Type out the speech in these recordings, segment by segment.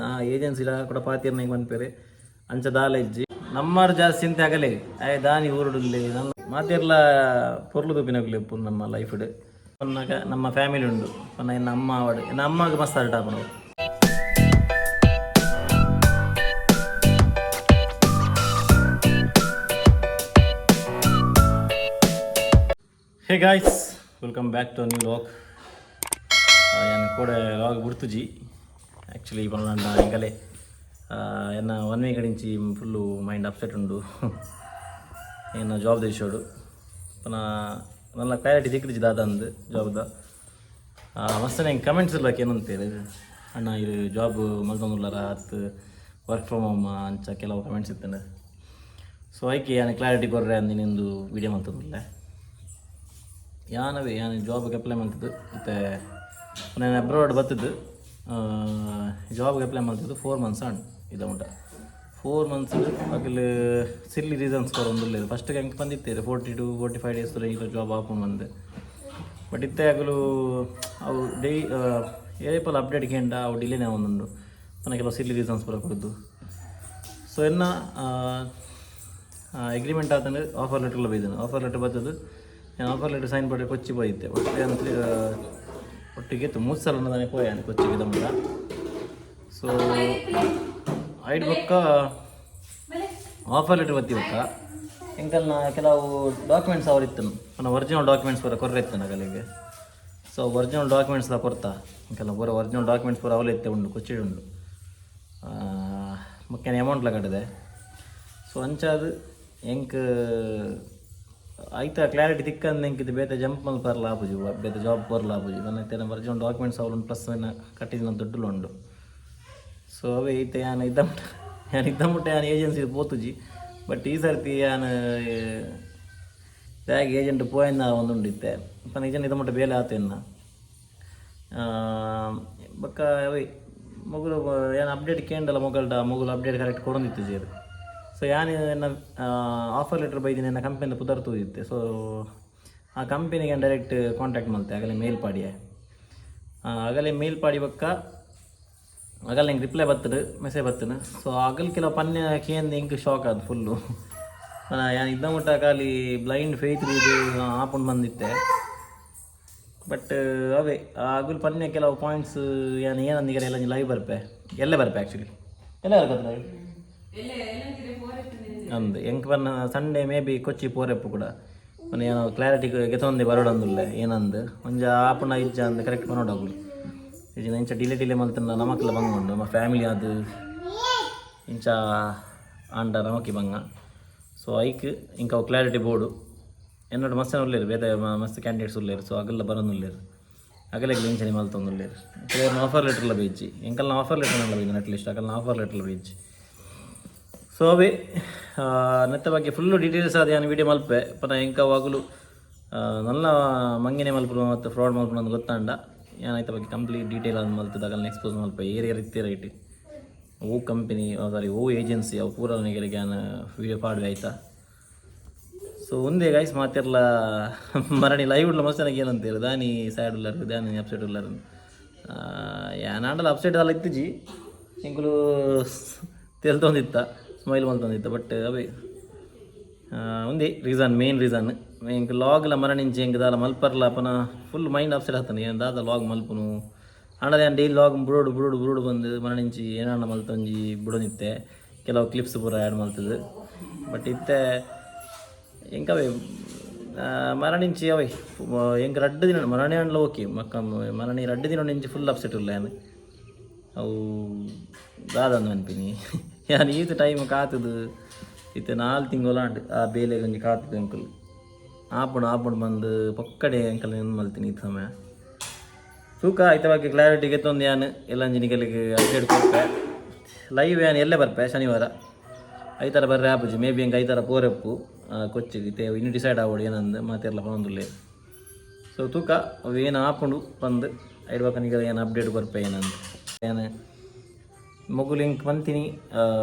ಆ ಏಜೆನ್ಸಿಲ ಕೂಡ ಪಾತಿರ್ನ ಪನ್ಪೆರ್. ಅಂಚ ದಾಲ ಇಜ್ಜಿ. ನಮ್ಮಾರ್ ಜಾಸ್ತಿ ಚಿಂತೆ ಆಗಲೇ ಆಯ್ ದಾನಿ ಊರುಡುಲ್ಲೆ. ನಮ್ಮ ಮಾತೆರ್ಲ ಪೊರ್ಲು ತೂಪಿನಕುಲು ಇಪ್ಪು ನಮ್ಮ ಲೈಫ್ಡ್ ಪನ್ನಾಗ ನಮ್ಮ ಫ್ಯಾಮಿಲಿ ಉಂಡು ಪನ್ನ ಎನ್ನ ಅಮ್ಮ ಆವಡ್, ಎನ್ನ ಅಮ್ಮಗ್ ಮಸ್ತ್ ಹರ್ಟ್ ಆಪುಂಡು. Hey guys, welcome back to new vlog. ಯಾನ್ ಕೋಡೆ ಲಾಗ್ ಬುಡ್ತುಜಿ. ಆ್ಯಕ್ಚುಲಿ ಪನೊಡಾಂಡ ಎಂಕಲೆ ಎನ್ನ ಒನ್ ವೀಕ್ ಇಂಚಿ ಫುಲ್ಲು ಮೈಂಡ್ ಅಪ್ಸೆಟ್ ಉಂಡು. ಎನ್ನ ಜಾಬ್ ದೇಶೋಡು ಪನ ನಲ್ಲ ಕ್ಲಾರಿಟಿ ತಿಕ್ಕುಜಿ ದಾದ ಅಂದ್ ಜಾಬ್ದ. ಮಸ್ತ್ ಎಂಕ್ ಕಮೆಂಟ್ಸ್ ಇಲ್ಲ ಕೇನೊಂತೇರು, ಅಣ್ಣ ಇರು ಜಾಬ್ ಮಲ್ತೊಂದುಲ್ಲರ ಅತ್ ವರ್ಕ್ ಫ್ರಮ್ ಹೋಮ್, ಅಂಚ ಕೆಲವು ಕಮೆಂಟ್ಸ್ ಇತ್ತಂಡು. ಸೊ ಐಕೆ ಯಾನ್ ಕ್ಲಾರಿಟಿ ಕೊರ್ರೆ ಅಂದ್ ನಿಂದು ವಿಡಿಯೋ ಮಲ್ತೊಂದುಲ್ಲೆ. ಯಾನವೇ ಯಾನ್ ಜಾಬ್ಗೆ ಅಪ್ಲೈ ಮಲ್ತದ್ದು. ಮತ್ತು ನಾನು ಅಬ್ರಾಡ್ ಬತ್ತದ್ದು, ಜಾಬ್ಗೆ ಅಪ್ಲೈ ಮಲ್ತದ್ದು 4 ಮಂತ್ಸ್ ಆಂಡ್. ಇದ ಮುಟ 4 ಮಂತ್ಸ್ ಅಗಲ್ ಸಿಲ್ಲಿ ರೀಸನ್ಸ್ ಕೊರೊಂದುಲ್ಲೆರ್. ಫಸ್ಟ್ ಎಂಕ್ ಪಂದಿತ್ತೆರ್ 40 to 45 days ಈಗ ಜಾಬ್ ಆಪುಂಡು ಪಂದ್. ಬಟ್ ಇತ್ತೆ ಅಗಲು ಅವು ಡೈ ಏಪಲ ಅಪ್ಡೇಟ್ ಕೇಂಡ ಅವು ಡಿಲೇನೇ ಆವೊಂದುಂಡು ಪನ ಕೆಲವು ಸಿಲ್ಲಿ ರೀಸನ್ಸ್ ಪೂರ ಕೊರ್ದು. ಸೊ ಎನ್ನ ಅಗ್ರಿಮೆಂಟ್ ಆತಂದ್ರೆ ಆಫರ್ ಲೆಟರ್ಲ ಬೈದನು. ಆಫರ್ ಲೆಟರ್ ಬತ್ತದು, ನಾನು ಆಫರ್ ಲೆಟರ್ ಸೈನ್ ಪಡೆ ಕೊಚ್ಚಿ ಪೋಯಿತ್ತೆ. ಒಟ್ಟು ಯಾನ್ ಒಟ್ಟಿಗೆ ಇತ್ತು ಮೂರು ಸಲ ನಾನೇ ಪೋಯಾನೆ ಕೊಚ್ಚಿಗೆ ದಮುಟ. ಸೊ ಐಡ್ ಬೊಕ್ಕ ಆಫರ್ ಲೆಟರ್ ಬತ್ತಿ ಬೊಕ್ಕ ಎಂಕಲ್ನ ಕೆಲವು ಡಾಕ್ಯುಮೆಂಟ್ಸ್ ಅವ್ರು ಇತ್ತು ಪನ ಒರಿಜಿನಲ್ ಡಾಕ್ಯುಮೆಂಟ್ಸ್ ಪೂರ ಕೊರ್ರೆ ಇತ್ತು ನಗಲಿಗೆ. ಸೊ ಒರಿಜಿನಲ್ ಡಾಕ್ಯುಮೆಂಟ್ಸ್ ಲ ಕೊರ್ತಾ. ಎಂಕಲ್ನ ಪೂರ ಒರಿಜಿನಲ್ ಡಾಕ್ಯುಮೆಂಟ್ಸ್ ಪೂರ ಅವಲೇ ಇತ್ತೆ ಉಂಡು, ಕೊಚ್ಚಿಡ್ ಉಂಡು. ಮುಖ್ಯ ಅಮೌಂಟ್ಲ ಕಟ್ಟದೆ. ಸೊ ಅಂಚಾದ್ ಎಂಕ್ ಐತ ಕ್ಲಾರಿಟಿ ತಿಕ್ಕಂದು ಎಂಕ್ ಇದು ಬೇತೆ ಜಂಪ್ ಮಲ್ಪರ್ಲ ಆಪುಜಿ, ಬೇತೆ ಜಾಬ್ ಪೋರ್ಲ ಆಪುಜಿ. ನನ್ನ ಒರಿಜಿನಲ್ ಡಾಕ್ಯುಮೆಂಟ್ಸ್ ಅವ್ಲು, ಪ್ಲಸ್ ಕಟ್ಟಿದಿನ ದುಡ್ಡುಲು ಉಂಡು. ಸೊ ಅವೇ ಇತ್ತೆ ಯಾನ್ ಇದ್ದ ಮುಟ್ಟ ಯಾನ್ ಏಜೆನ್ಸಿ ಪೋತುಜಿ. ಬಟ್ ಈ ಸರ್ತಿ ಯಾನ್ ಬ್ಯಾಗ್ ಏಜೆಂಟ್ ಪೋಯಂದ ಒಂದುಂಡು ಇತ್ತೆ. ಪನ ಏಜೆಂಟ್ ಇದ್ದ ಮುಟ್ಟ ಬೇಲೆ ಆತೆನ್ನ ಬೊಕ್ಕ ಅವೇ ಮೊಗುಲು ಯಾನ್ ಅಪ್ಡೇಟ್ ಕೇಂಡಲ ಮೊಗಲ್ಡ ಮೊಗುಲು ಅಪ್ಡೇಟ್ ಕರೆಕ್ಟ್ ಕೊರೊಂದಿತ್ತು ಅದು. ಸೊ ಯಾನ್ ಎನ್ನ ಆಫರ್ ಲೆಟರ್ ಬೈದಿನ ಎನ್ನ ಕಂಪನಿದ ಪುದರ್ ತೂದಿತ್ತೆ. ಸೊ ಆ ಕಂಪನಿಗೆ ಡೈರೆಕ್ಟ್ ಕಾಂಟ್ಯಾಕ್ಟ್ ಮಲ್ತೆ, ಆಗಲೇ ಮೇಲ್ ಪಾಡಿಯೆ. ಆಗಲೇ ಮೇಲ್ ಪಾಡಿ ಬೊಕ್ಕ ಅಗಲ್ ಎಂಕ್ ರಿಪ್ಲೈ ಬತ್ತದು, ಮೆಸೇಜ್ ಬತ್ತನು. ಸೊ ಅಗಲ್ ಕೆಲವು ಪನ್ಯ ಕೇಂದ್ ಎಂಕ್ ಶಾಕ್ ಆದ್ ಫುಲ್ಲು. ಯಾನ್ ಇದ್ದ ಮುಟ್ಟ ಖಾಲಿ ಬ್ಲೈಂಡ್ ಫೇತ್ ಇದು ಆಪುಂಡು ಬಂದಿತ್ತೆ. ಬಟ್ ಅವೇ ಅಗುಲ್ ಪನ್ಯ ಕೆಲವು ಪಾಯಿಂಟ್ಸ್ ಯಾನ್ ಏನಂದಿಗರೆ ಎಲ್ಲ ಲೈವ್ ಬರ್ಪೆ, ಎಲ್ಲೇ ಬರ್ಪೆ. ಆ್ಯಕ್ಚುಲಿ ಎಲ್ಲ ಬರ್ಕತ್ ಲೈವ್ ಅಂದ್ ಎಂಕ್ ಪನ್ನ ಸಂಡೇ ಮೇ ಬಿ ಕೊಚ್ಚಿ ಪೋರೆಪ್ಪು ಕೂಡ. ಪನ್ನ ಏನೋ ಕ್ಲಾರಿಟಿ ಗೆತೊಂದೆ ಬರೋಡಂದುಲ್ಲೆ ಏನಂದ್ ಒಂಜ ಆಪುಣ ಇಜ್ಜ ಅಂದ್ ಕರೆಕ್ಟ್ ಪನೋಡಾಗುಲು. ಇಜ್ಜಿನ ಇಂಚ ಡಿಲೇ ಡಿಲೇ ಮಲ್ತಂಡ ನಮಕ್ಲ ಬಂಗ ಉಂಡು. ನಮ್ಮ ಫ್ಯಾಮಿಲಿ ಅದು ಇಂಚ ಆಂಡ ನಮಕಿ ಬಂಗ. ಸೊ ಐಕ್ ಇಂಕ ಅವು ಕ್ಲಾರಿಟಿ ಬೋಡು. എന്നೋಡು ಮಸ್ತ್ ಉಲ್ಲೇರು, ಬೇತೆ ಮಸ್ತ್ ಕ್ಯಾಂಡಿಡೇಟ್ಸ್ ಉಲ್ಲೇರು. ಸೊ ಅಗಲ್ಲ ಬರೋನುಲ್ಲೇರು, ಅಗಲೆಗ್ ಇಂಚನೆ ಮಲ್ತೊಂದುಲ್ಲೇರು. ಕೆಲವರು ಆಫರ್ ಲೆಟರ್ಲ ಬೇಯಿಜ್ಜಿ. ಎಂಕಲ್ನ ಆಫರ್ ಲೆಟರ್ ನಲ್ಲ ಬೈದಿನ, ಅಟ್ಲೀಸ್ಟ್ ಅಗಲ್ನ ಆಫರ್ ಲೆಟರ್ಲ ಬೇಯಿಜ್ಜಿ. ಸೊ ಅವೇ ನೆತ್ತ ಬಗ್ಗೆ ಫುಲ್ಲು ಡೀಟೇಲ್ಸ್ ಅದು ಯಾನ್ ವೀಡಿಯೋ ಮಲ್ಪೆ. ಪನ ಎಂಕ ಅವಾಗಲು ನಲ್ಲ ಮಂಗಿನೆ ಮಲ್ಪುನು ಮತ್ತು ಫ್ರಾಡ್ ಮಲ್ಪುನು ಅಂದ್ ಗೊತ್ತಾಂಡ ಯಾನ್ ಐತ ಬಗ್ಗೆ ಕಂಪ್ಲೀಟ್ ಡೀಟೇಲ್ ಅದು ಮಲ್ತದ ಅಗಲ್ನ ಎಕ್ಸ್ಪೋಸ್ ಮಲ್ಪೆ. ಏರಿಯಾ ಇತ್ತೀರ ರೈಟ್, ಓ ಕಂಪನಿ, ಸಾರಿ, ಓ ಏಜೆನ್ಸಿ, ಅವು ಪೂರ ನಿಗಲಿಗೆ ಯಾನ್ ವೀಡಿಯೋ ಪಾಡ್ವೆ, ಆಯ್ತಾ? ಸೊ ಒಂದೇ ಗೈಸ್, ಮಾತಿರ್ಲ ಮರಣಿ ಲೈವ್ ಉಡ್ಲ ಮಸ್ತ್ ನನಗೆ ಏನಂತೀರ, ದಾನಿ ಸ್ಯಾಡ್ ಉಲ್ಲರ್, ದಾನಿ ಅಪ್ಸೆಟ್ ಉಲ್ಲರ್. ಯಾನಾಂಡಲ ಅಪ್ಸೆಟ್ ಅಲ್ಲ ಇತ್ತಿಜಿ. ಎಂಕುಲು ತೆಲ್ತೊಂದಿತ್ತ, ಸ್ಮೈಲ್ ಮಲ್ತೊಂದಿತ್ತ. ಬಟ್ ಅವೇ ಒಂದೇ ರೀಸನ್, ಮೇನ್ ರೀಸನ್ ಎಂಕ್ ಲಾಗ್ಲ ಮರಣಿಂಚಿ ಎಂಕ್ ದಾಲ ಮಲ್ಪರ್ಲ ಪನ ಫುಲ್ ಮೈಂಡ್ ಅಪ್ಸೆಟ್ ಆತನ. ಏನು ದಾದ ಲಾಗ್ ಮಲ್ಪುನು ಆಂಡಲ ಯಾನ್ ಡೈಲಿ ಲಾಗ್ ಬುಡೋಡು ಬುಡೋಡು ಬುಡೋಡು ಬಂದು ಮರಣಿಂಚಿ ಏನಾಂಡ ಮಲ್ತೊಂಜಿ ಬುಡೋನಿತ್ತೆ. ಕೆಲವು ಕ್ಲಿಪ್ಸ್ ಪೂರ ಆ್ಯಡ್ ಮಲ್ತದು. ಬಟ್ ಇತ್ತೆ ಎಂಕವೇ ಮರಣಿಂಚಿ ಅವೇ ಎಂಕ್ ರಡ್ಡು ದಿನ ಮರಣಿ ಆಂಡ್ಲ ಓಕೆ ಮಕ್ಕ ಮರಣಿ ರಡ್ಡು ದಿನ ಇಂಚಿ ಫುಲ್ ಅಪ್ಸೆಟ್ ಉಲ್ಲ ಯಾನ್. ಅವು ದಾದಂದು ಅನ್ಪಿನಿ, ಯಾನ್ ಈತ್ ಟೈಮ್ ಕಾತದು ಇತ್ತೆ 4 ತಿಂಗಳು ಆಂಡ್. ಆ ಬೇಲೆಗ್ ಒಂಜಿ ಕಾತದು ಅಂಕಲ್ ಆಪುಂಡು ಆಪುಂಡು ಬಂದು ಪೊಕ್ಕಡೆ ಅಂಕಲ್ ಏನು ಮಲ್ತೀನಿ ಈ ಸಮಯ. ತೂಕ ಐತ ಬಗ್ಗೆ ಕ್ಲಾರಿಟಿ ಗೆತ್ತೊಂದು ಯಾನ್ ಎಲ್ಲಂಜಿ ನಿಗಲಿಗೆ ಅಪ್ಡೇಟ್ ಕೊರ್ಪೆ. ಲೈವ್ ಯಾನ್ ಎಲ್ಲೇ ಬರ್ಪೆ ಶನಿವಾರ. ಐತಾರ ಬರ್ರೆ ಆಪುಜಿ. ಮೇ ಬಿ ಎಂಕ್ ಐತಾರ ಪೋರೆಪ್ಪು ಕೊಚ್ಚಿಗೆ. ಇತ್ತೆ ಇನ್ನು ಡಿಸೈಡ್ ಆವೊಡು ಏನಂದ್ ಮಾತೆರ್ಲ ಪನೊಂದುಲ್ಲೆ. ಸೊ ತೂಕ ಅವು ಏನು ಆಪುಂಡು ಪಂದ್. ಐಡ್ ಬೊಕ್ಕ ನಿಗಲ ಏನು ಅಪ್ಡೇಟ್ ಕೊರ್ಪೆ ಏನಂದ್. ಯಾನ್ ಮೊಗುಲು ಎಂಕ್ ಪಂತಿನಿ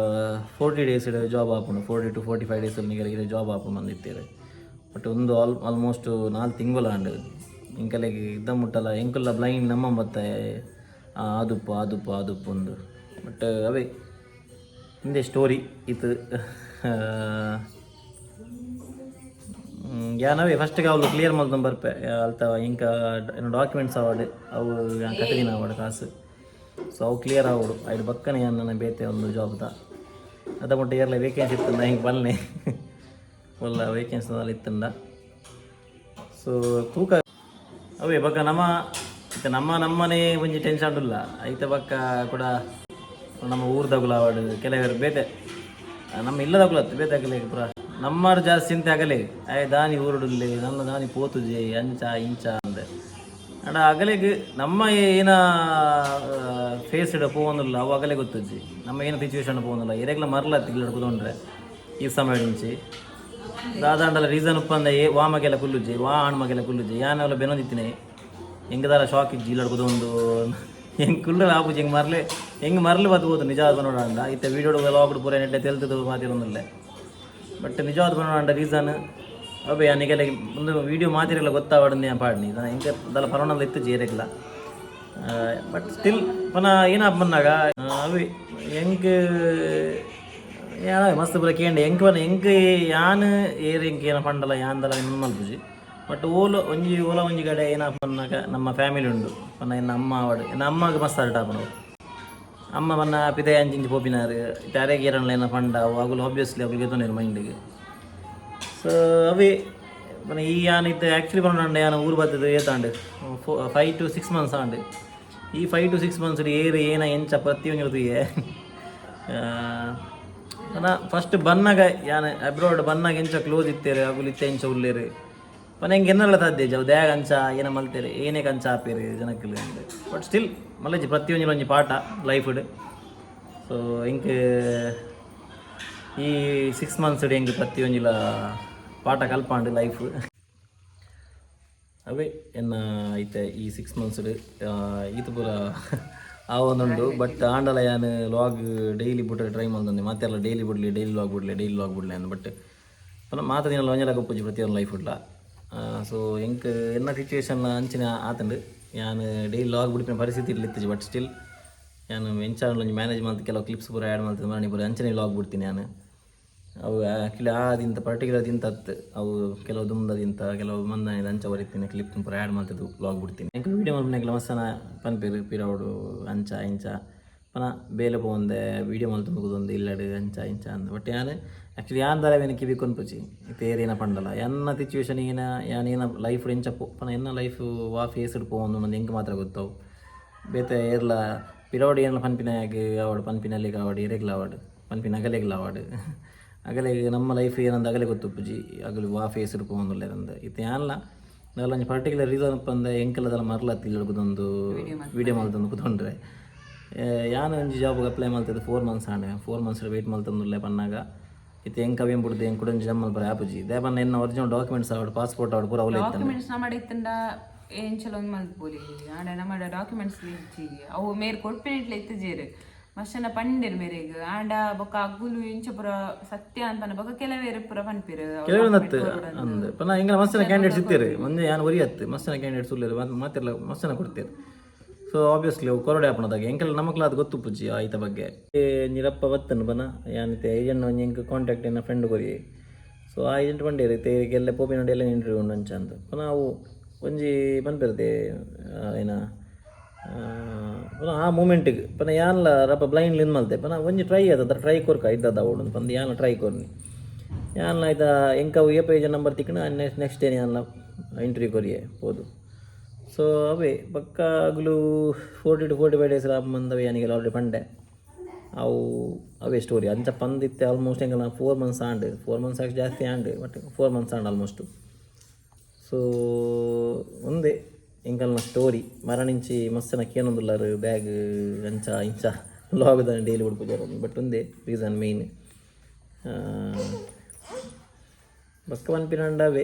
40 ಡೇಸ್ ಜಾಬ್ ಆಪುಂಡು, 40 to 45 days ನಿಗಲಿಗೆ ಜಾಬ್ ಆಪುಂಡು ಬಂದಿತ್ತೇರು. ಬಟ್ ಒಂದು ಆಲ್ಮೋಸ್ಟ್ 4 ತಿಂಗಳು ಆಂಡ್. ಎಂಕಲೆಗ್ ಇದ್ದ ಮುಟ್ಟಲ ಎಂಕುಲ್ಲ ಬ್ಲೈಂಡ್ ನಮ್ಮ ಬತ್ತ ಆದುಪ್ಪು ಆದುಪ್ಪು ಆದುಪ್ಪು ಒಂದು. ಬಟ್ ಅವೇ ಇಂದೆ ಸ್ಟೋರಿ ಇತ್ತು. ಯಾನವೇ ಫಸ್ಟ್ಗೆ ಅವಳು ಕ್ಲಿಯರ್ ಮಲ್ತೊಂದು ಬರ್ಪೆ. ಅಲ್ತ ಇಂಕ ಡಾಕ್ಯುಮೆಂಟ್ಸ್ ಆವಡ್, ಅವು ಕಟ್ಟದಿನ ಆವಡ್ ಕಾಸು, ಸೊ ಅವು ಕ್ಲಿಯರ್ ಆವಡು. ಐದು ಬಕ್ಕನೆ ನನ್ನ ಬೇತೆ ಒಂದು ಜಾಬ್ದ ಅದ ಮುಟ್ಟ ಏರ್ಲ ವೇಕೆನ್ಸಿ ಇತ್ತಂದ ಹಿಂಗೆ ಬಲ್ನೆ ಒಲ್ಲ ವೇಕೆನ್ಸಿ ಇತ್ತಂದ. ಸೊ ತೂಕ ಅವೇ ಬಕ್ಕ ನಮ್ಮ ಇತ್ತೆ ನಮ್ಮ ನಮ್ಮನೆ ಒಂಜಿ ಟೆನ್ಷನ್ ಉಲ್ಲ. ಐತ ಬಕ್ಕ ಕೂಡ ನಮ್ಮ ಊರ್ದಗುಲ ಆವಡ್, ಕೆಲವರು ಬೇತೆ ನಮ್ಮ ಇಲ್ಲದಗುಲ ಬೇತೆ ಅಗಲೆ ಪೂರ ನಮ್ಮಾರು ಜಾಸ್ತಿ ಚಿಂತೆ ಆಗಲೆ, ಆಯ್ ದಾನಿ ಊರುಡುಲ್ಲೆ, ನನ್ನ ದಾನಿ ಪೋತುಜೆ, ಅಂಚ ಇಂಚ ಅಂದೆ. ಅಂಡ ಅಗಲೆಗ್ ನಮ್ಮ ಏನ ಫೇಸ್ ಇಡ ಪೋವೊಂದುಲ್ಲ, ಅವು ಅಗಲೆ ಗೊತ್ತುಜ್ಜಿ. ನಮ್ಮ ಏನ ಸಿಚುವೇಶನ್ ಪೋವೊಂದುಲ್ಲ, ಎರೆಗ್ಲ ಮರ್ಲ ತಿಗ್ಲಡ್ ಕುದೊಂಡ್ರೆ ಈ ಸಮಯ ಇಂಚಿ ದಾದಾಂಡಲ ರೀಸನ್ ಉಪ್ಪಂದ ಏ ವಾ ಮಗೆಲ್ಲ ಕುಲ್ಲುಜ್ಜಿ, ವಾ ಆಣ್ ಮಗೆಲ್ಲ ಕುಲ್ಲುಜ್ಜಿ. ಯಾನೆಲ್ಲ ಬೆನೊಂದಿತ್ತಿನಿ, ಹೆಂಗದಾರ ಶಾಕ್ ಇಜ್ಜಿ. ಇಲ್ಲಡ್ ಕುದೊಂದು ಹೆಂಗೆ ಕುಲ್ಲರ ಆಪುಜಿ. ಹೆಂಗೆ ಮರ್ಲೆ, ಹೆಂಗೆ ಮರ್ಲು ಬತ್ತು ಹೋತು. ನಿಜ ನೋಡಂಡ ಇತ್ತೆ ವೀಡಿಯೋ ವ್ಲಾಗ್ ಪೂರ ನೆಟ್ಲೆ ತೆಲ್ತದು ಮಾತಿರೊಂದಿಲ್ಲ. ಬಟ್ ನಿಜವಾದ ಪನೊಡಾಂಡ ರೀಸನ್ ಅವೆ ಯಾನಿಗೆಲ್ಲ ಒಂದು ವೀಡಿಯೋ ಮಾತಿರಲ್ಲ ಗೊತ್ತಾವಡನೆ ಪಾಡ್ನಿ ಇಂಕ ದಲ ಪರವಣಲ್ಲ ಇತ್ತು ಜೇರೆಗ್ಲ. ಬಟ್ ಸ್ಟಿಲ್ ಪನ ಏನಾಪ್ ಬಂದಾಗ ಅವೆ ಎಂಕ್ ಯಾನ ಮಸ್ತ್ ಪೂರ ಕೇಂಡೆ. ಎಂಕ್ ಪನ ಎಂಕ್ ಯಾನ್ ಏರ್ ಎಂಕ್ ಏನ ಪಂಡಲ ಯಾನ್ದಲ ನಿಮ್ಮ ಮಲ್ಪುಜಿ. ಬಟ್ ಓಲ ಒಂಜಿ ಓಲ ಒಂಜಿ ಕಡೆ ಏನಾಪ್ ಪನ್ನಾಗ ನಮ್ಮ ಫ್ಯಾಮಿಲಿ ಉಂಡು ಪನ್ನ ಎನ್ನ ಅಮ್ಮ ಆವಡ್, ಎನ್ನ ಅಮ್ಮಗ್ ಮಸ್ತ್ ಹರ್ಟ್ ಆಪುಂಡು. ಅಮ್ಮ ಪನ್ನ ಪಿದೈ ಅಂಚಿಂಚಿ ಪೋಪಿನಾರು ಅರೆಗೆ ಏರನ್ಲ ಏನ ಪಂಡ ಅವು ಅಗುಲು ಆಬ್ವಿಯಸ್ಲಿ ಅಗುಲು ಗೆತೊನೇರು ಮೈಂಡಿಗೆ. ಸೊ ಅವೇ ಪನ ಈ ಯಾನ್ ಇತ್ತೆ ಆ್ಯಕ್ಚುಲಿ ಪನೊಂಡ ಯಾನ್ ಊರು ಬತ್ತದ ಏತಾಂಡ್ 5 ಟು 6 ಮಂತ್ಸ್ ಆಂಡ್. ಈ 5 ಟು 6 ಮಂತ್ಸ್ ಏರು ಏನ ಎಂಚ ಪ್ರತಿಯೊಂದು ತೂಯೆ. ಪನ ಫಸ್ಟ್ ಬನ್ನಾಗ ಯಾನ್ ಅಬ್ರಾಡ್ ಬನ್ನಾಗ ಎಂಚ ಕ್ಲೋಸ್ ಇತ್ತೇರು ಅಗುಲು, ಇತ್ತೆ ಎಂಚ ಉಲ್ಲೇರು ಪನ ಎಂಕ್ ಎನ್ನಲ್ಲ ಸಾಧ್ಯ ಅವು ದ್ಯಾಗ ಅಂಚ ಏನ ಮಲ್ತೇರು, ಏನೇ ಕಂಚ ಆಪೇರು ಜನಕ್ಕಲು. ಬಟ್ ಸ್ಟಿಲ್ ಮಲ್ಲಜ್ಜಿ, ಪ್ರತಿಯೊಂಜಿ ಒಂಜಿ ಪಾಠ ಲೈಫ್ಡ್. ಸೊ ಎಂಕ್ ಈ 6 ಮಂತ್ಸ್ ಎಂಕ್ ಪ್ರತಿಯೊಂಜಿಲ ಪಾಠ ಕಲ್ಪಾಂಡ್ ಲೈಫ್. ಅವೇ ಎನ್ನ ಐತೆ ಈ 6 ಮಂತ್ಸ್ ಈತ ಪೂರ ಆವೊಂದುಂಡು. ಬಟ್ ಆಂಡಲ ಯಾನ್ ವ್ಲಾಗ್ ಡೈಲಿ ಬುಟ್ಟರೆ ಟ್ರೈ ಮಲ್ತೊಂದೆ. ಮಾತೆರ್ಲ ಡೈಲಿ ಬುಡ್ಲಿ, ಡೈಲಿ ವ್ಲಾಗ್ ಬುಡ್ಲೆ, ಡೈಲಿ ವ್ಲಾಗ್ ಬುಡ್ಲೆ ಅಂದ್. ಬಟ್ ಮಾತ ದಿನ ಒಂಜೆಲ ಗೊಪ್ಪುಜಿ ಪ್ರತಿಯೊಂದು ಲೈಫ್ ಉಡ್ಲ. ಸೊ ಎಂಕ್ ಎನ್ನ ಸಿಚುವೇಶನ್ ಅಂಚಿನ ಆತಂಡು, ಯಾನ್ ಡೈಲಿ ವ್ಲಾಗ್ ಬುಡ್ಪಿನ ಪರಿಸ್ಥಿತಿ ಇತ್ತಿಜಿ. ಬಟ್ ಸ್ಟಿಲ್ ಯಾನ್ ಎಂಚ ಒಂಜಿ ಮ್ಯಾನೇಜ್ ಮಲ್ತ್ ಕೆಲವು ಕ್ಲಿಪ್ಸ್ ಪೂರ ಆ್ಯಡ್ ಮಲ್ತ್ ಮರಣಿ ಪೂರ ಅಂಚನೆ ವ್ಲಾಗ್ ಬಿಡ್ತೀನಿ ಯಾನ್. ಅವು ಆ್ಯಕ್ಚುಲಿ ಆ ದಿಂತ ಪರ್ಟಿಕ್ಯುಲರ್ ದಿಂತ ಅತ್ತು, ಅವು ಕೆಲವು ದುಂಬದಿಂತ ಕೆಲವು ಮಂದನಿದ ಅಂಚ ಬರಿತೀನಿ. ಕ್ಲಿಪ್ ಪೂರ ಆ್ಯಡ್ ಮಲ್ತದ್ದು ವ್ಲಾಗ್ ಬಿಡ್ತೀನಿ. ಎಂಕ್ ವೀಡಿಯೋ ಮಲ್ಪನೆಗ್ಲ ಮಸ್ತ್ ಪನ್ಪೇರು ಪಿರವುಡು ಅಂಚ ಇಂಚ ಪನ ಬೇಲೆ ಪೋವಂದೆ ವೀಡಿಯೋ ಮಲ್ತೊಂದು ಕುದೊಂದು ಇಲ್ಲಡ್ ಅಂಚ ಇಂಚ ಅಂದ್. ಬಟ್ ಯಾನ್ ಆ್ಯಕ್ಚುಲಿ ಯಾನ್ ದಾಲ ಕಿವಿ ಕೊನ್ಪುಜಿ. ಇತ್ತೆ ಏರೇನ ಪಂಡಲ ಎನ್ನ ಸಿಚುವೇಶನ್ ಏನ, ಯಾನ್ ಏನ ಲೈಫ್ ಎಂಚ ಪೋ ಪನ, ಎನ್ನ ಲೈಫ್ ವಾ ಫೇಸ್ಡ್ ಪೋವೊಂದು ಎಂಕ್ ಮಾತ್ರ ಗೊತ್ತವು. ಬೇತೆ ಏರ್ಲ ಪಿರವಡು ಏರ್ಲ ಪನ್ಪಿನಾಗ ಆವಡ್, ಪನ್ಪಿನಲ್ಲಿಗೆ ಆವಡ್, ಎರೆಗ್ಲ ಆವಡ್, ಪನ್ಪಿನ ಅಗಲೆಗ್ಲ ಆವಡ್, ಅಗಲೆಗ್ ನಮ್ಮ ಲೈಫ್ ಏನಂದ ಅಗಲೆ ಗೊತ್ತುಪ್ಪುಜಿ, ಅಗಲು ವಾ ಫೇಸ್ಡ್ ಪೋವೊಂದುಲ್ಲೆರಂದ್. ಇತ್ತೆ ಯಾನ್ಲ ದಾಲ ಒಂಜಿ ಪರ್ಟಿಕ್ಯುಲರ್ ರೀಸನ್ ಪಂದೆ ಎಂಕಲದಲ್ಲ ಮರ್ಲತ್ತಿ ಕುದೊಂದು ವೀಡಿಯೋ ಮಲ್ತೊಂದು ಕುದೊಂಡ್ರೆ. ಯಾನ್ ಒಂಜಿ ಜಾಬ್ಗೆ ಅಪ್ಲೈ ಮಲ್ತದ್ದು 4 ಮಂತ್ಸ್ ಆಂಡ್. 4 ಮಂತ್ಸ್ ವೇಟ್ ಮಲ್ತೊಂದುಲ್ಲೆ ಪನ್ನಾಗ ಇತ್ತೆ ಎಂಕ್ ಅವೇನ್ ಬುಡ್ದು ಎಂಕ್ ಕುಡೊಂಜಿ ಜಮ್ ಮಲ್ಪರೆ ಆಪುಜಿ. ದಾಯೆ ಪಂಡ ಎನ್ನ ಒರಿಜಿನಲ್ ಡಾಕ್ಯುಮೆಂಟ್ಸ್ ಆವಡ್, ಪಾಸ್ಪೋರ್ಟ್ ಆವಡ್ ಪೂರ ಅವಲೇ ಇತ್ತಂಡೆ. ಡಾಕ್ಯುಮೆಂಟ್ಸ್ ನಮ್ಮ ಇತ್ತಂಡ ಎಂಚಲ ಒಂದು ಮಲ್ಪೊಲಿ. ಆಂಡ ನಮ್ಮ ಡಾಕ್ಯುಮೆಂಟ್ಸ್ ಇಜ್ಜಿ. ಅವು ಮೇರ್ ಕೊಡ್ಪಿನಿಟ್ಲೆ ಇತ್ತಜೇರು ಮಸ್ತ್ ಪಂಡೆರ್ ಮೇರೆಗ್. ಆಂಡ ಬೊಕ್ಕ ಅಗುಲು ಇಂಚ ಪೂರ ಸತ್ಯ ಅಂತ ಬೊಕ್ಕ ಕೆಲವೇರು ಪೂರ ಪನ್ಪೆರ್. ಕೆಲವೊಂದು ಅಂದ್ ಪನ್ನ ಎಂಕಲ ಮಸ್ತ್ ಜನ ಕ್ಯಾಂಡಿಡೇಟ್ಸ್ ಇತ್ತೆರ್. ಒಂಜಿ ಯಾನ್ ಒರಿ ಅತ್ತು, ಮಸ್ತ್ ಜನ ಕ್ಯಾಂಡಿಡೇಟ್ಸ್ ಉಲ್ಲೆರ್, ಮಾತೆರ್ಲ ಮಸ್ತ್ ಜನ ಕೊಡ್ತೇರು. ಸೊ ಆಬ್ವಿಯಸ್ಲಿ ಅವು ಕೊರಡೆ ಆಪುನದಾಗ ಎಂಕಲ್ ನಮಕ್ಲ ಅದು ಗೊತ್ತುಪ್ಪುಜಿ ಆಯ್ತ ಬಗ್ಗೆ. ನಿರಪ್ಪ ಬತ್ತನು ಬನ ಯಾನ್ ಇತ್ತೆ ಏಜೆಂಟ್ ಒಂಜಿ ಎಂಕ್ ಕಾಂಟ್ಯಾಕ್ಟ್ ಎನ್ನ ಫ್ರೆಂಡ್ ಕೊರಿ. ಸೊ ಆ ಏಜೆಂಟ್ ಪಂಡೇರು ಇತ್ತೆ ಎಲ್ಲ ಪೋಪಿನ ಎಲ್ಲ ಇಂಟರ್ವ್ಯೂ ಉಂಡು ಅಂಚ ಅಂದ್. ಪುನಃ ಅವು ಒಂಜಿ ಪನ್ಪೆರ್ತೆ ಏನ ಪುನಃ ಆ ಮೂಮೆಂಟಿಗೆ ಪುನಃ ಯಾನ್ಲ ರಪ್ಪ ಬ್ಲೈಂಡ್ಲಿ ಇಂದ್ ಮಲ್ತೆ. ಪುನಃ ಒಂಜಿ ಟ್ರೈ ಆತ, ಟ್ರೈ ಕೊರ್ಕ ಇದ್ದದ ಅವಡು ಪಂದ್ ಯಾನ್ಲ ಟ್ರೈ ಕೊರ್ನಿ. ಯಾನ್ಲ ಆಯ್ತಾ ಎಂಕ ಅವು ಏಪ ಏಜೆಂಟ್ ನಂಬರ್ ತಿಕ್ಕಣ ನೆಕ್ಸ್ಟ್ ನೆಕ್ಸ್ಟ್ ಡೇ ಯಾನ್ಲ ಇಂಟರ್ವ್ಯೂ ಕೊರಿಯೆ ಪೋದು. ಸೊ ಅವೇ ಬೊಕ್ಕ ಅಗುಲು 40 ಟು 45 ಡೇಸ್ ಮಂದವೆ ಯಾನಿಗೆಲ್ಲ ಆಲ್ರೆಡಿ ಪಂಡೆ. ಅವು ಅವೇ ಸ್ಟೋರಿ ಅಂಚ ಪಂದಿತ್ತೆ. ಆಲ್ಮೋಸ್ಟ್ ಎಂಕಲ್ನ 4 ಮಂತ್ಸ್ ಆಂಡ್, 4 ಮಂತ್ಸ್ ಆಗಿ ಜಾಸ್ತಿ ಆಂಡ್, ಬಟ್ 4 ಮಂತ್ಸ್ ಆಂಡ್ ಆಲ್ಮೋಸ್ಟು. ಸೊ ಒಂದೇ ಎಂಕಲ್ನ ಸ್ಟೋರಿ. ಮರಣಿಂಚಿ ಮಸ್ತ್ ಜನ ಕೇನೊಂದುಲ್ಲಾರು, ಬ್ಯಾಗ್ ಅಂಚ ಇಂಚ ವ್ಲಾಗ್ ಡೈಲಿ ಬುಡ್ಪುಜಾರ. ಬಟ್ ಒಂದೇ ರೀಸನ್ ಮೇಯ್ನ್. ಬೊಕ್ಕ ಪನ್ಪಿನಂಡ ಅವೇ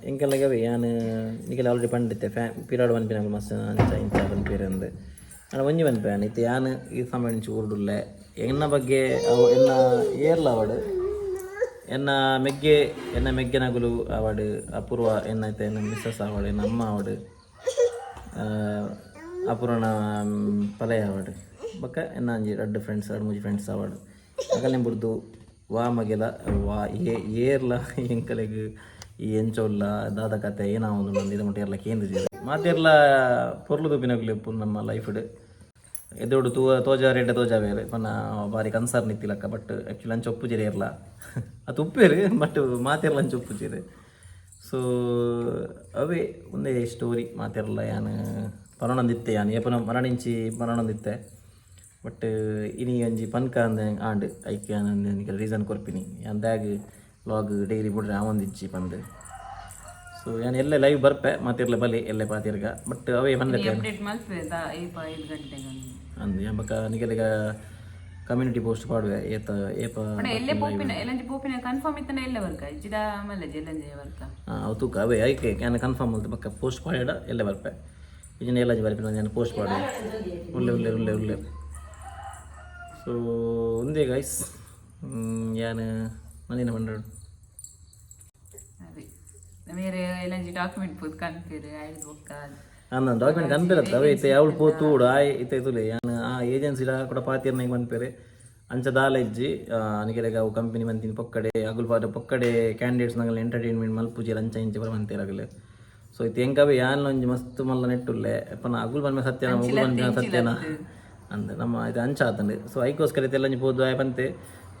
ಎಂಕಲ್ಲಾಗ ಅವೇ ಯಾನ್ ನಿಕಲ್ ಆಲ್ರೆಡಿ ಪಂಡಿತ್ತೆ. ಫ್ಯಾ ಪಿರಾಡ್ ಪನ್ಪಿನಕುಲು ಮಸ್ತ್ ಅಂಚ ಇಂಚ ಪನ್ಪೆರ್ ಅಂದ್. ಆಂಡ ಒಂಜಿ ಪನ್ಪೆ ಯಾನ್, ಇತ್ತೆ ಯಾನ್ ಈ ಸಮಯ ಊರುಡುಲ್ಲೆ. ಎನ್ನ ಬಗ್ಗೆ ಅವು ಎನ್ನ ಏರ್ಲ ಆವಡ್, ಎನ್ನ ಮೆಗ್ಗೆ ಎನ್ನ ಮೆಗ್ಗೆನಗುಲು ಆವಡ್, ಅಪೂರ್ವ ಎನ್ನ ಇತ್ತೆ ಎನ್ನ ಮಿಸ್ಸಸ್ ಆವಡ್, ಎನ್ನ ಅಮ್ಮ ಆವಡ್, ಅಪೂರ್ವನ ಪಲಯ ಆವಡ್. ಬೊಕ್ಕ ಎನ್ನ ಅಂಜಿ ರಡ್ಡ್ ಫ್ರೆಂಡ್ಸ್, ರಡ್ಡ್ ಮೂಜಿ ಫ್ರೆಂಡ್ಸ್ ಆವಡ್. ಅಗಲ್ನೆ ಬುಡ್ದು ವಾ ಮಗೆಲ ವಾ ಏ ಏರ್ಲ ಎಂಕಲೆಗ್ ಈ ಎಂಚ ಉಲ್ಲ, ದಾದ ಕತೆ, ಏನಾವೊಂದು ಇದು ಮುಟ್ಟ ಏರ್ಲ ಕೇಂದ್ರಿಜೆರ್. ಮಾತೆರ್ಲ ಪೊರ್ಲು ತೂಪಿನಕುಲು ಇಪ್ಪು. ನಮ್ಮ ಲೈಫ್ಡ್ ಎದುರುಡು ತೂವ ತೋಜಾರೆ, ಎಡ್ಡೆ ತೋಜಾವೇರು ಪನ್ನ ಬಾರಿ ಕನ್ಸರ್ನ್ ಇತ್ತಿಲಕ್ಕ. ಬಟ್ ಆ್ಯಕ್ಚುಲಿ ಅಂಚ ಒಪ್ಪುಜೆರ್ ಏರ್ಲ. ಅದು ಉಪ್ಪೇರು, ಬಟ್ ಮಾತೆರ್ಲ ಅಂಚ ಉಪ್ಪುಜೆರ್. ಸೊ ಅವೇ ಒಂದೇ ಸ್ಟೋರಿ. ಮಾತೆರ್ಲ ಯಾನ್ ಪನೊಂದಿತ್ತೆ, ಯಾನ್ ಏಪನ ಮರಣಿಂಚಿ ಪನೊಂದಿತ್ತೆ. ಬಟ್ ಇನಿ ಒಂಜಿ ಪನ್ಕ ಅಂದ್ ಆಂಡ್. ಐಕ್ ಯಾನ್ ರೀಸನ್ ಕೊರ್ಪಿನಿ, ಯಾನ್ ದಾಗ್ ವ್ಲಾಗ್ ಡೈಲಿ ಬುಡ್ರೆ ಆವೊಂದಿಜ್ಜಿ ಪಂದ್. ಸೊ ಯಾನ್ ಎಲ್ಲೆ ಲೈವ್ ಬರ್ಪೆ. ಮಾತೆರ್ಲ ಬಲೆ, ಎಲ್ಲೆ ಪಾತೆರ್ಗ. ಬಟ್ ಅವೇ ಪನ್ಲೆಕ್ಕ ಅಪ್ಡೇಟ್ ಮಲ್ಪೆ ದಾ ಏಪ 5 ಗಂಟೆಗೆ. ಅಂದ್, ಯಾನ್ ಬೊಕ್ಕ ನಿಗಲಿಗ ಕಮ್ಯುನಿಟಿ ಪೋಸ್ಟ್ ಪಾಡುವೆ ಏತ ಏಪ. ಬಡ ಎಲ್ಲೆ ಪೋಪಿನ, ಎಲ್ಲಂಜಿ ಪೋಪಿನ ಕನ್ಫರ್ಮ್ ಇತ್ತನ ಎಲ್ಲೆ ವರ್ಕ ಇಜ್ಜಿಡ ಮಲ್ಲಜಿ ಎಲ್ಲಂಜಿ ವರ್ಕ. ಹಾಂ, ಅವು ತೂಕ. ಅವೇ ಐಕೆ ಯಾನ್ ಕನ್ಫರ್ಮ್ ಮಲ್ತು ಬೊಕ್ಕ ಪೋಸ್ಟ್ ಪಾಡಿಡ ಎಲ್ಲೆ ಬರ್ಪೆ. ಇಜ್ಜಿಂಡ ಎಲ್ಲಂಜಿ ಬರ್ಪಿನ, ಯಾನ್ ಪೋಸ್ಟ್ ಪಾಡುವೆ. ಉಲ್ಲೆ ಉಲ್ಲೆ ಉಲ್ಲೆ ಉಲ್ಲೆ. ಸೊ ಒಂದೇ ಗೈಸ್, ಯಾನ್ ಮಂದಿನ ಪಂಡೋಡು. ಅದೇ ಬೇರೆ ಎಲ್ಲಂಜಿ ಡಾಕ್ಯುಮೆಂಟ್ ಪೋದು ಕನ್ಪೇರು ಐದು ಬೊಕ್ಕ. ಅಂದ ಡಾಕ್ಯುಮೆಂಟ್ ಕನ್ಪೇರತ್ತ. ಅವೇ ಇತ್ತೆ ಯಾವಳು ಪೋ ತೂಡು ಆಯ್ ಇತ್ತೆ ತುಲೆ. ಯಾನ್ ಆ ಏಜೆನ್ಸಿಡ ಕೂಡ ಪಾತಿರ್ನ ಪನ್ಪೇರೆ. ಅಂಚ ದಾಲ ಇಜ್ಜಿ. ನಿಗೆಲೆಗ ಅವು ಕಂಪನಿ ಮಂತಿನ ಪೊಕ್ಕಡೆ ಅಗುಲ್ ಪಾದ ಪೊಕ್ಕಡೆ ಕ್ಯಾಂಡಿಡೇಟ್ಸ್ ನಂಗಲ್ ಎಂಟರ್ಟೈನ್ಮೆಂಟ್ ಮಲ್ಪುಜೆರ್, ಅಂಚ ಇಂಚ ಪೂರ ಮಂತೇರ್ ಅಗಲು. ಸೊ ಇತ್ತೆ ಎಂಕವೇ ಯಾನ್ ಒಂಜಿ ಮಸ್ತ್ ಮಲ್ಲ ನೆಟ್ಟುಲ್ಲೆ ಪನ ಅಗುಲ್ ಪನ್ಪೆ ಸತ್ಯನ, ಮುಗುಲ್ ಪನ್ಪಿನ ಸತ್ಯನ ಅಂದ್ ನಮ್ಮ ಇದು ಅಂಚ ಆತಂಡ್. ಸೊ ಐಕೋಸ್ಕರ ಇತ್ತೆ ಎಲ್ಲಂಜಿ ಪೋದು ಆಯ್ ಪಂತೆ,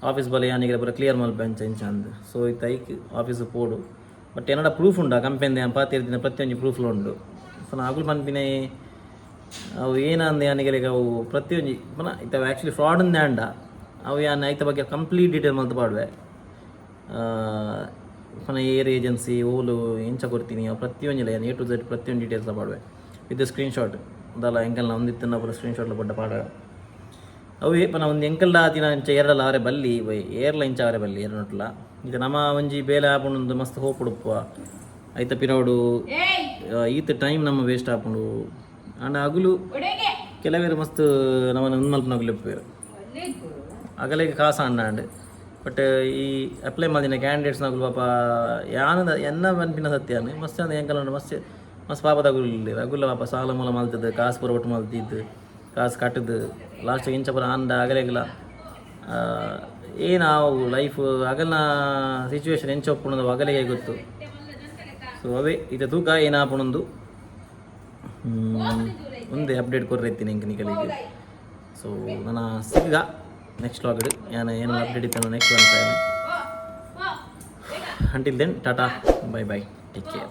ಆಫೀಸ್ ಬಲೆ ಯಾನಿಗೆ ಪೂರ ಕ್ಲಿಯರ್ ಮಲ್ಪೆ ಅಂಚ ಇಂಚ ಅಂದ್. ಸೊ ಇತ್ತೆ ಐಕ್ ಆಫೀಸ್ ಪೋಡು. ಬಟ್ ಎನ್ನಡ ಪ್ರೂಫ್ ಉಂಡು, ಆ ಕಂಪೆನಿ ಯಾನ್ ಪಾತಿರ್ದಿನ ಪ್ರತಿಯೊಂಜಿ ಪ್ರೂಫ್ಲು ಉಂಡು. ಸೊ ನಾ ಅಗುಲ್ ಪನ್ಪಿನ ಅವು ಏನಂದ ಯಾನಿಗೆ ಅವು ಪ್ರತಿಯೊಂಜಿ ಪುನಃ ಇತ್ತೆ ಆ್ಯಕ್ಚುಲಿ ಫ್ರಾಡ್ ಅಂದೆ ಅಂಡ ಅವು ಯಾನ್ ಐತ ಬಗ್ಗೆ ಕಂಪ್ಲೀಟ್ ಡೀಟೇಲ್ ಮಲ್ತ್ ಪಾಡುವೆ. ಪುನಃ ಏರ್ ಏಜೆನ್ಸಿ ಓಲು ಎಂಚ ಕೊರ್ತೀನಿ, ಅವು ಪ್ರತಿಯೊಂಜಿಲ ಯಾನ್ ಎ ಟು ಝೆಡ್ ಪ್ರತಿಯೊಂದು ಡೀಟೇಲ್ಸ್ ಪಾಡುವೆ ವಿತ್ ಸ್ಕ್ರೀನ್ ಶಾಟ್. ದಾಲ ಎಂಕಲ್ನ ಒಂದಿತ್ತನ್ನ ಪೂರ ಸ್ಕ್ರೀನ್ ಶಾಟ್ಲ ಪೊಡ್ಡ ಪಾಡುವೆ. ಅವು ಪನ ಒಂದು ಎಂಕಲ್ಡ ಆತಿನ ಇಂಚ ಏರ್ಲ ಆರೆ ಬಲ್ಲಿ ಬೈ, ಏರ್ಲ ಇಂಚ ಆರೆ ಬಲ್ಲಿ ಏರ್ನೊಟ್ಲ. ಇದು ನಮ್ಮ ಒಂಜಿ ಬೇಲೆ ಆಪುಂಡು, ಮಸ್ತ್ ಹೋಪ್ ಉಡುಪುವ. ಐತ ಪಿರವುಡು ಈತ ಟೈಮ್ ನಮ್ಮ ವೇಸ್ಟ್ ಆಪುಂಡು. ಆಂಡ ಅಗುಲು ಕೆಲವೇರು ಮಸ್ತ್ ನಮ್ಮನ್ನ ಉಂದು ಮಲ್ಪುನಗುಲು ಇಪ್ಪುವೆರ್. ಅಗಲೆಗ್ ಕಾಸು ಅಂಡಾಂಡ್. ಬಟ್ ಈ ಅಪ್ಲೈ ಮಲ್ದಿನ ಕ್ಯಾಂಡಿಡೇಟ್ಸ್ ನಗುಲು ಪಾಪ, ಯಾನ್ ಎನ್ನ ಪನ್ಪಿನ ಸತ್ಯ ಮಸ್ತ್ ಅಂದ್ ಎಂಕಲ್ ಮಸ್ತ್ ಮಸ್ತ್ ಪಾಪದ ಅಗುಲು ಉಲ್ಲೆರ್. ಅಗುಲ ಪಾಪ ಸಾಲ ಮೂಲ ಮಲ್ತದ್, ಕಾಸು ಪೂರ ಒಟ್ಟು ಮಲ್ತಿದ್ದು, ಕಾಸು ಕಟ್ಟದು, ಲಾಸ್ಟ್ ಇಂಚ ಪೂರ ಆಂಡ ಅಗಲೆಗ್ಲ ಏನು ಲೈಫ್, ಅಗಲ್ನ ಸಿಚುವೇಶನ್ ಎಂಚ ಉಪ್ಪುಂಡು ಅಗಲಿಗೆ ಗೊತ್ತು. ಸೊ ಅವೇ ಇತ್ತೆ ತೂಕ ಏನಾಪುಂಡು. ಒಂದೇ ಅಪ್ಡೇಟ್ ಕೊರ್ರೆತ್ತೀನಿ ಎಂಕ್ ನಿಕಲಿಗೆ. ಸೊ ನನ್ನ ಸಿಗ್ಗ ನೆಕ್ಸ್ಟ್ ವ್ಲಾಗ್. ಯಾನ್ ಏನು ಅಪ್ಡೇಟ್ ಇತ್ತು next one. Until then, tata, bye bye, take care.